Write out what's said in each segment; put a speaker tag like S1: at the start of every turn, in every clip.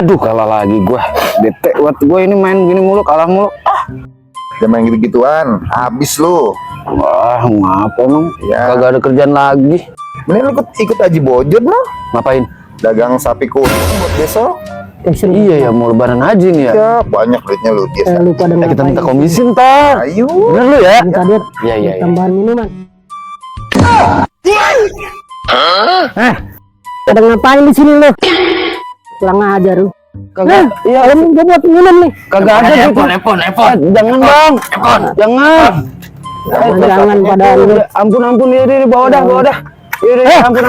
S1: Aduh, kalah lagi gua. Bete buat gua ini main gini mulu, kalah mulu.
S2: Jangan main gitu-gituan, habis lu.
S1: Wah, ngapa emang?
S2: Ya.
S1: Kagak ada kerjaan lagi.
S2: Mending lu ikut Haji Bojot noh.
S1: Ngapain?
S2: Dagang sapi kuning buat besok.
S1: Iya ya, mau lebaran haji nih ya.
S2: Ya, banyak duitnya lu dia.
S3: Lu pada
S1: Kita minta
S3: ngapain?
S1: komisi ntar.
S2: Ayo.
S1: Bener lu ya?
S3: Minta duit.
S1: Iya, iya, iya.
S3: Tambahan minuman. Pada ngapain di sini lu? Pulang aja lu.
S1: Kagak. Iya,
S3: Lu gua buat minum nih.
S1: kagak ada gitu.
S4: Epon.
S1: Jangan bang. Jangan.
S3: Jangan pada lu.
S1: Ampun ini bawa dah. Iya, ampun.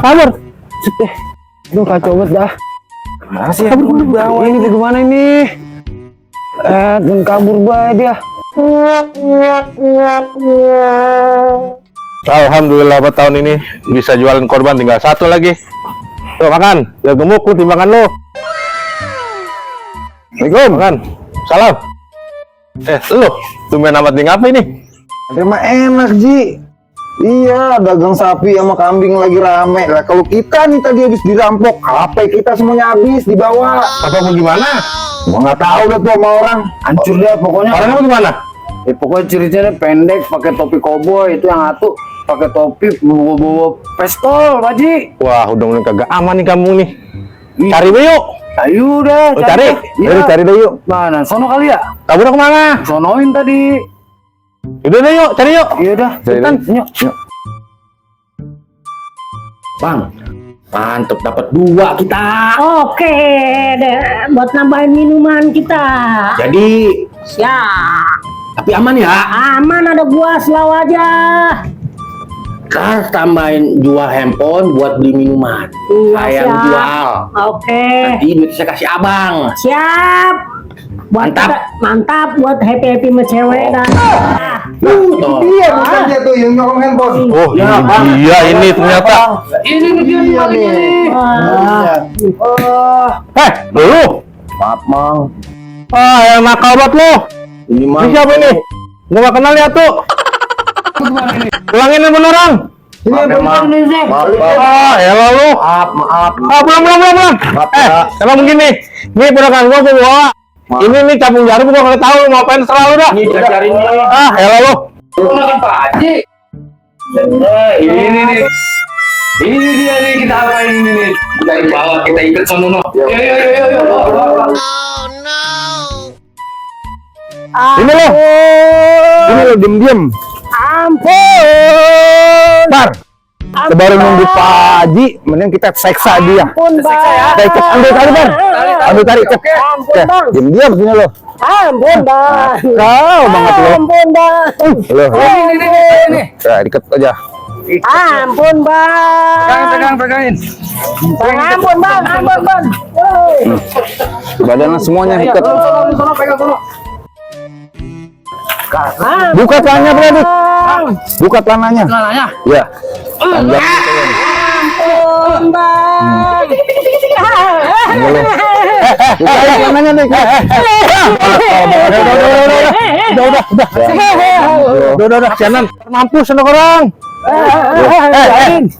S3: Kabur.
S1: Aduh, kacau banget dah.
S2: Mana sih?
S1: Ini bagaimana ini? Dan kabur bae dia.
S4: Alhamdulillah buat tahun ini bisa jualan korban tinggal satu lagi. Tuh makan, biar gemuk lu timbangan lu. Assalamualaikum, makan. Salam. Lu tumben amat nih ngapa ini?
S2: Emang enak Ji. Iya, dagang sapi sama kambing lagi rame. Lah kalau kita nih tadi habis dirampok, HP kita semuanya habis dibawa.
S4: Apa mau gimana?
S2: Gua nggak tahu dah tuh sama orang.
S1: Hancur dia pokoknya.
S4: Orangnya mau gimana?
S1: Pokoknya ciri-cirinya pendek, pakai topi koboi, itu yang satu pakai topi bawa pistol, Pak Ji.
S4: Wah, udah mulai kagak aman nih kamu nih. Cari deh yuk.
S1: Ayo deh,
S4: Lu cari.
S1: Iya.
S2: Cari deh yuk.
S1: Mana? Sono kali ya?
S4: Kabur kemana?
S1: Sonoin tadi.
S4: Udah deh yuk, cari yuk.
S1: Iya dah,
S2: Cari
S1: cepetan.
S2: deh.
S1: Yuk.
S5: Bang, mantep dapat 2 kita.
S3: Oke deh, buat nambahin minuman kita.
S5: Jadi,
S3: Siap.
S5: tapi aman ya.
S3: Aman, ada gua selalu aja.
S5: Ntar tambahin jual handphone buat beli minuman.
S3: Iya,
S5: Saya
S3: siap.
S5: jual.
S3: Oke.
S5: Nanti duit saya kasih abang.
S3: Siap. Buat
S5: Mantap.
S3: mantap buat happy sama cewek dah.
S5: Tuh.
S2: Iya, bukan dia tuh yang nyolong handphone.
S4: Oh iya ini ternyata.
S1: Ini dia malingnya nih.
S4: Lu.
S2: Maaf, Mang.
S4: Yang nakal banget lu.
S2: Ini
S4: Ini siapa ini? Gua gak kenal ya tuh. Ulangin handphone orang.
S2: Ini Mang. Maaf,
S4: Elah lu.
S2: maaf.
S4: Pulang. Emang begini. Nih ponakan gua bawa. Ini nih capung jarum gua kagak tahu mau apain serah lu dah.
S5: Ini cari ini.
S4: Elah lu.
S1: Makan Pak Haji. Ini nih. Ini dia nih, kita apain ini nih? Kita bawa, kita ikut sono no. Yo.
S4: Ini lo.
S2: Ini lo diem.
S3: Ampun.
S2: Bar. Baru nunggu Pak Haji, mending kita seksa dia.
S3: Ampun, Bang.
S2: Kita ambil tali, Bar. Ambil tali, cek.
S3: Ampun, Bang.
S2: Diam sini lo.
S3: Ampun, Bang.
S2: Kau banget lo.
S3: Ampun, Bang.
S2: Lo.
S1: Ini.
S2: Ya, diket aja.
S3: Ampun, Bang.
S1: Pegangin.
S3: Bang, ampun, Bang. Ampun, Bang. Woi.
S2: Badannya semuanya ikat.
S1: Sono pegang sono.
S2: Buka celananya, Bro. Buka celananya.
S1: Celananya.
S2: Ya. Panjang.
S3: Ampun, Bang.
S2: Buka celananya nih.
S4: Udah. Sianan. Mampus anak orang.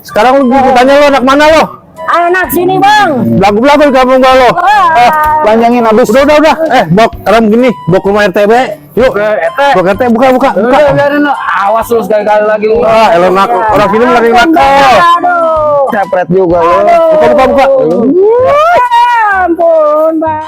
S4: Sekarang lu tanya lo anak mana lo?
S3: Anak sini, Bang.
S4: Belagu-belagu di kampung gua lo.
S2: Panjangin habis.
S4: Udah. Bok, sekarang begini, bok rumah RT be. Yuk. Bok RT buka.
S1: Udah biarin lo. Awas lu sekali-kali lagi lu.
S4: Elah nak orang sini lagi nakal.
S3: Aduh.
S2: Cepret juga lo.
S4: Buka.
S3: Ampun, Bang.